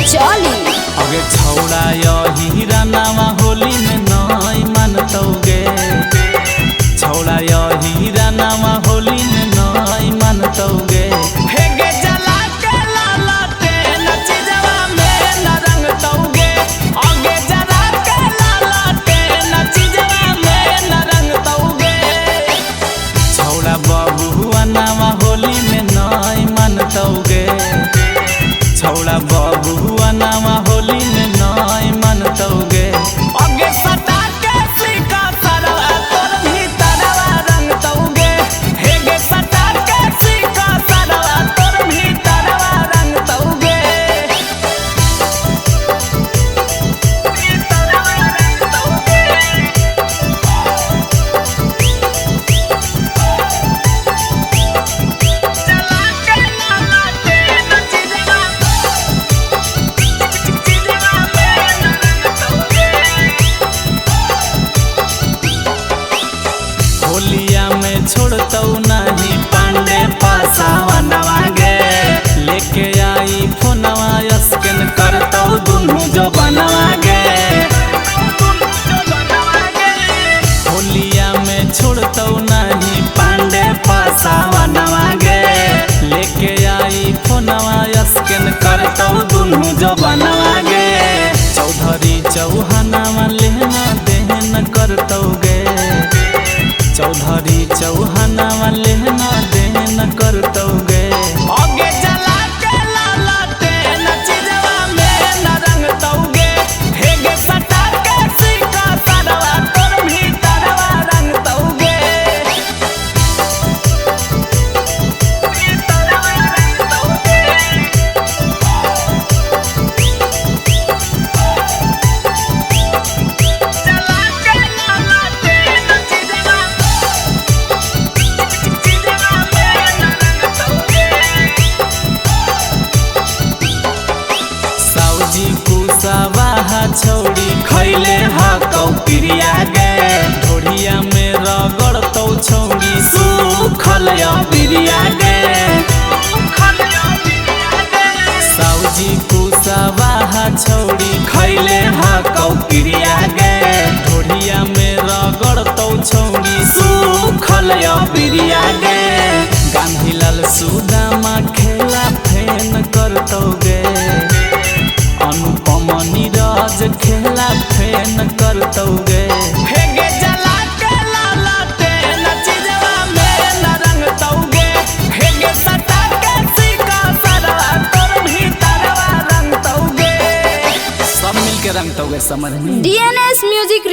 चली। अगे छौड़ा यही रानावा होली में नई मानतौगे। छौड़ा यही रानावा होली में नई मानतौगे। हेगे जला के लालटे नचिजवा में न रंगतौगे। अगे जला के लालटे नचिजवा में न रंगतौगे। छौड़ा बबुआ नावा होली में नई मानतौगे। छौड़ा बबुआ नावा होली में नई मानतौगे। अगे सटा के सिका सरवा तोर भीतरवा रंगतौगे। हेगे सटा के सिका सरवा तोर भीतरवा रंगतौगे। भीतरवा रंगतौगे। चला के लालटे नचिजवा चिजवा में न रंगतौगे। होलिया में छोड़तौ नहीं पांडे पासावा नवागे। लेके आई फोनवा स्कैन करतौ दुनू जो बनवागे। होलिया में छोड़तौ नहीं पांडे पासावा नवागे। लेके आई फोनवा स्कैन करतौ दुनू जो बनवागे। चौधरी चौहानवा लेना देना करतौगे। चौधरी चौहानवा लेना देना करतौगे। अगे जला के लालटे नचिजवा में न रंगतौगे। हेगे सटा के सिका सरवा तोर भीतरवा रंगतौगे। भीतरवा रंगतौगे। चला के लालटे नचिजवा चिजवा में न रंगतौगे। साउजी कुसावाहा छौड़ी खैले हकौ प्रिया गे। ढोढ़िया में रगड़तौ छौड़ी सुखल बिरिया गे। साउजी कुसावाहा छौड़ी खैले हकौ प्रिया गे। ढोढ़िया में रगड़तौ छौड़ी सुखल बिरिया गे। गांधीलाल सुदामा खेला फेन करतौगे। अनुपम नीरज खेला फेन करतौगे। हेगे जला के लालटे नचिजवा में न रंगतौगे। हेगे सटा के सिका सरवा तोर भीतरवा रंगतौगे। सब मिलके रंगतौगे समझनी। DNS music.